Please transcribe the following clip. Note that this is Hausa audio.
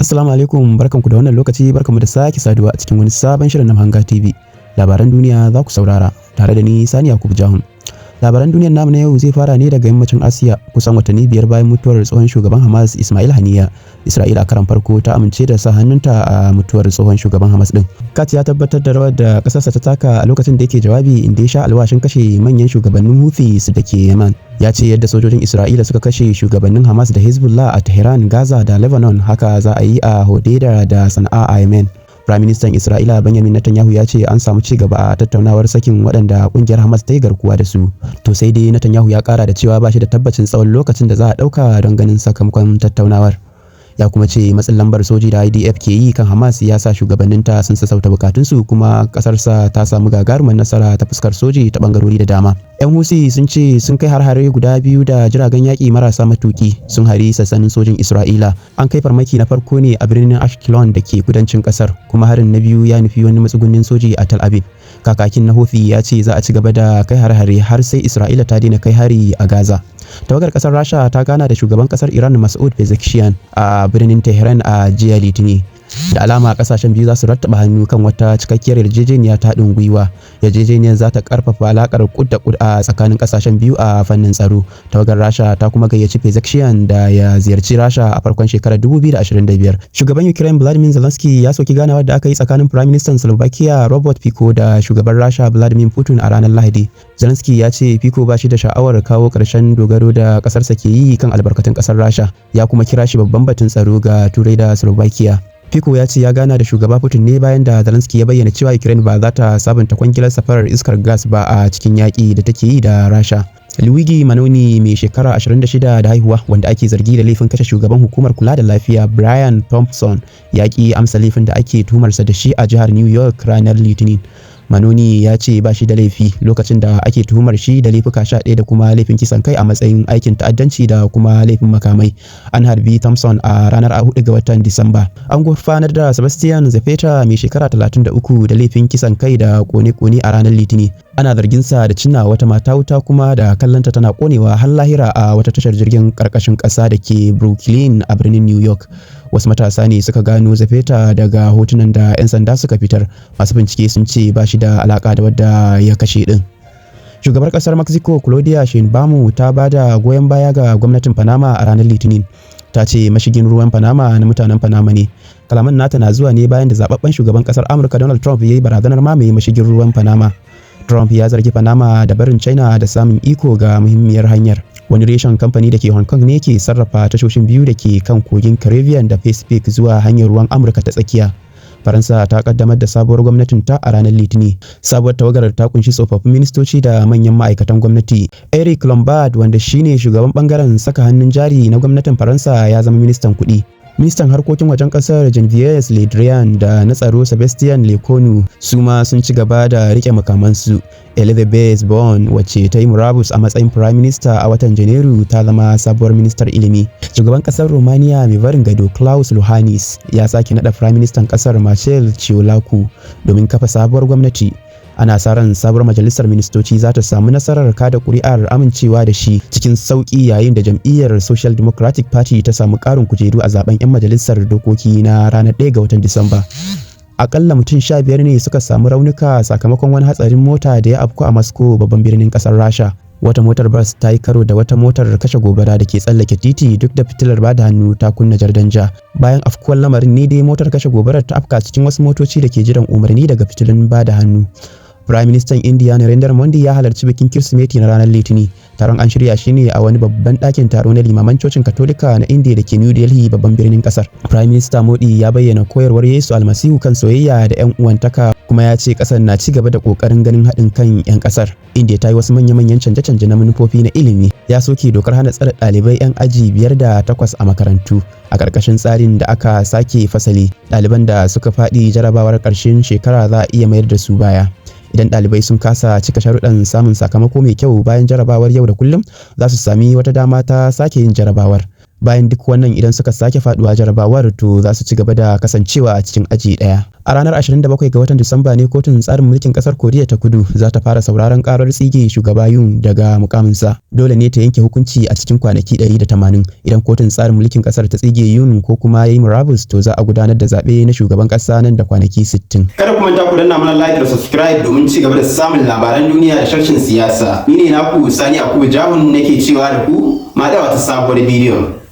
Assalamu alaikum, barkanku da wannan lokaci, barkanmu da sake saduwa a cikin wani sabon shirin na Mahanga TV. Labaran duniya za ku saurara tare da ni, Sani Yakubu Jahun. Labaran duniyar namu na yau zai fara ne daga yammacin Asiya. Kusan watanni 5 bayan mutuwar tsohon shugaban Hamas Ismail Haniya, Isra'ila a karan farko ta amince da sa hannunta a mutuwar tsohon shugaban Hamas din. Katz ya tabbatar da rawar da kasarsa ta taka a lokacin da yake jawabi, inda ya sha alwashin kashe manyan shugabannin Houthis da ke Yemen. Ya ce yadda sojojin Isra'ila suka kashe shugabannin Hamas da Hezbollah a Tehran, Gaza da Lebanon, haka za a yi a Hodeida da Sana'a a Yemen. Prime Minister Isra'ila Benjamin Netanyahu ya ce an samu ci gaba a tattaunawar sakin waɗanda kungiyar Hamas ta yi garkuwa da su. To sai dai Netanyahu ya kara da cewa ba shi da tabbacin tsawon lokacin da za a ɗauka don ganin sakamakon tattaunawar. Ya kuma ce matsin lambar soji da IDF ke yi kan Hamas ya sa shugabanninta sun sassauta bukatunsu, kuma kasarsa ta samu gagarumar nasara ta fuskar soji ta bangarori da dama. 'Yan Husi sun ce sun kai har-hare guda biyu da jiragen yaƙi marasa matuki, sun hari sassanin sojin Isra'ila. An kai farmaki na farko ne a birnin Ashkelon da ke kudancin kasar, kuma harin na biyu ya nufi wani matsugunnin soji a Tel Aviv. Kakakin na Houthi ya ce za a ci gaba da kai har-hare har sai Isra'ila ta daina kai hari a Gaza. Tawagar kasar Rasha ta gana da shugaban kasar Iran Masoud Pezeshkian a birnin Tehran a jiya Litinin. Da alama kasashen biyu za su rattaba hannu kan wata cikakkiyar yarjejeniya ta haɗin gwiwa. Yarjejeniyar za ta karfafa alakar kud da kud a tsakanin kasashen biyu a fannin tsaro. Tawagar Rasha ta kuma gayyaci Pezeshkian da ya ziyarci Rasha a farkon shekarar 2025. Shugaban Ukraine Vladimir Zelensky ya soki ganawar da aka yi tsakanin Prime Minister Slovakia Robert Fico da shugaban Rasha Vladimir Putin a ranar Lahadi. Zelensky ya ce Fico ba shi da sha'awar kawo ƙarshen dogaro da ƙasarsa ke yi kan albarkatun ƙasar Rasha, ya kuma kira shi babban batun tsaro ga Turai da Slovakia. Fico ya ce ya gana da shugaba Putin ne bayan da Zelensky ya bayyana cewa Ukraine ba za ta sabunta kwangilar safarar iskar gas ba a cikin yaƙi da take yi da Rasha. Luigi Manoni, mai shekara 26 da haihuwa, wanda ake zargi da laifin kashe shugaban hukumar kula da lafiya Brian Thompson, ya ki amsa laifin da ake tuhumarsa da shi a jihar New York ranar Litinin. Manoni ya ce ba shi da laifi lokacin da ake tuhumar shi da laifuka 11 da kuma laifin kisan kai a matsayin aikin ta'addanci da kuma laifin makamai. An harbi Thompson a ranar 4 ga watan Disamba. An gurfanar da Sebastian Zapeta, mai shekara 33, da laifin kisan kai da kone-kone a ranar Litinin. Ana zargin sa da cinna wata mata wuta kuma da kallonta tana konewa har lahira a wata tashar jirgin karkashin kasa da ke Brooklyn a birnin New York. Wasu matasa ne suka gano Zapeta daga hotunan da 'yan sanda suka fitar. Masu bincike sun ce ba shi da alaka da wadda ya kashe din. Shugabar kasar Mexico Claudia Sheinbaum ta ba da goyon baya ga gwamnatin Panama a ranar Litinin. Ta ce mashigin ruwan Panama na mutanen Panama ne. Kalaman nata na zuwa ne bayan da zababben shugaban kasar Amurka Donald Trump ya yi barazanar mamaye mashigin ruwan Panama. Trump ya zargi Panama da barin China da samun iko ga muhimmiyar hanyar. Wani reshen kamfani da ke Hong Kong ne ke sarrafa tashoshin biyu da ke kan kogin Caribbean da Pacific zuwa hanyar ruwan Amurka ta tsakiya. Faransa ta kaddamar da sabuwar gwamnatin ta a ranar Litinin. Sabuwar tawagar ta kunshi tsofaffin ministoci da manyan ma'aikatan gwamnati. Eric Lombard, wanda shine shugaban bangaren saka hannun jari na gwamnatin Faransa, ya zama ministan kuɗi. Ministan harkokin wajen kasar Jean-Yves Le Drian da na tsaro Sebastien Lecornu su ma sun ci gaba da rike makamansu. Elizabeth Borne, wacce ta yi murabus a matsayin Prime Minister a watan Janairu, ta zama sabuwar ministar ilimi. Shugaban kasar Romania mai barin gado Klaus Iohannis ya sake nada Prime Minister kasar Marcel Ciolacu domin kafa sabuwar gwamnati. Ana sa ran sabuwar majalisar ministoci za ta samu nasarar kada kuri'ar amincewa da shi cikin sauki, yayin da jam'iyyar Social Democratic Party ta samu karin kujeru a zaben 'yan majalisar dokoki na ranar 1 ga watan Disamba. Akalla mutum 15 ne suka samu raunuka sakamakon wani hatsarin mota da ya afku a Moscow, babban birnin kasar Rasha. Wata motar bas ta yi karo da wata motar kashe gobara da ke tsallake titi duk da fitilar bada hannu ta kunna jardanja. Bayan afkuwar lamarin ne dai motar kashe gobarar ta afka cikin wasu motoci da ke jiran umarni daga fitilun bada hannu. Prime Minister India Narendra Modi ya halarci bikin Kirsimeti na ranar Litinin. Taron an shirya shi ne a wani babban ɗakin taro na limaman cocin Katolika na India da ke New Delhi, babban birnin kasar. Prime Minister Modi ya bayyana koyarwar Yesu Almasihu kan soyayya da 'yan uwantaka, kuma ya ce kasar na ci gaba da kokarin ganin haɗin kan 'yan kasar. India ta yi wasu manya-manyan canje-canje na manufofi na ilimi. Ya soke dokar hana tsare ɗalibai 'yan aji 5 da 8 a makarantu. A ƙarƙashin tsarin da aka sake fasali, ɗaliban da suka faɗi jarabawar ƙarshen shekara za a iya mayar da su baya. Idan ɗalibai sun kasa cika sharuɗan samun sakamako mai kyau bayan jarabawar yau da kullum, za su sami wata dama ta sake yin jarabawar. Bayan duk wannan, idan suka sake faduwa jarabawar, to za su ci gaba da kasancewa a cikin aji ɗaya. A ranar 27 ga watan Disamba ne kotun tsarin mulkin kasar Koriya ta Kudu za ta fara sauraron karar tsige shugaba Yoon daga mukaminsa. Dole ne ta yanke hukunci a cikin kwanaki 180. Idan kotun tsarin mulkin kasar ta tsige Yoon ko kuma yayi murabus, to za a gudanar da zaɓe na shugaban ƙasa nan da kwanaki 60. Kada ku manta ku danna mana like da subscribe domin ci gaba da samun labaran duniya da sharhin siyasa. Ni ne naku Sani Yakubu Jahun, nake cewa da ku ma da wata sabuwar bidiyon.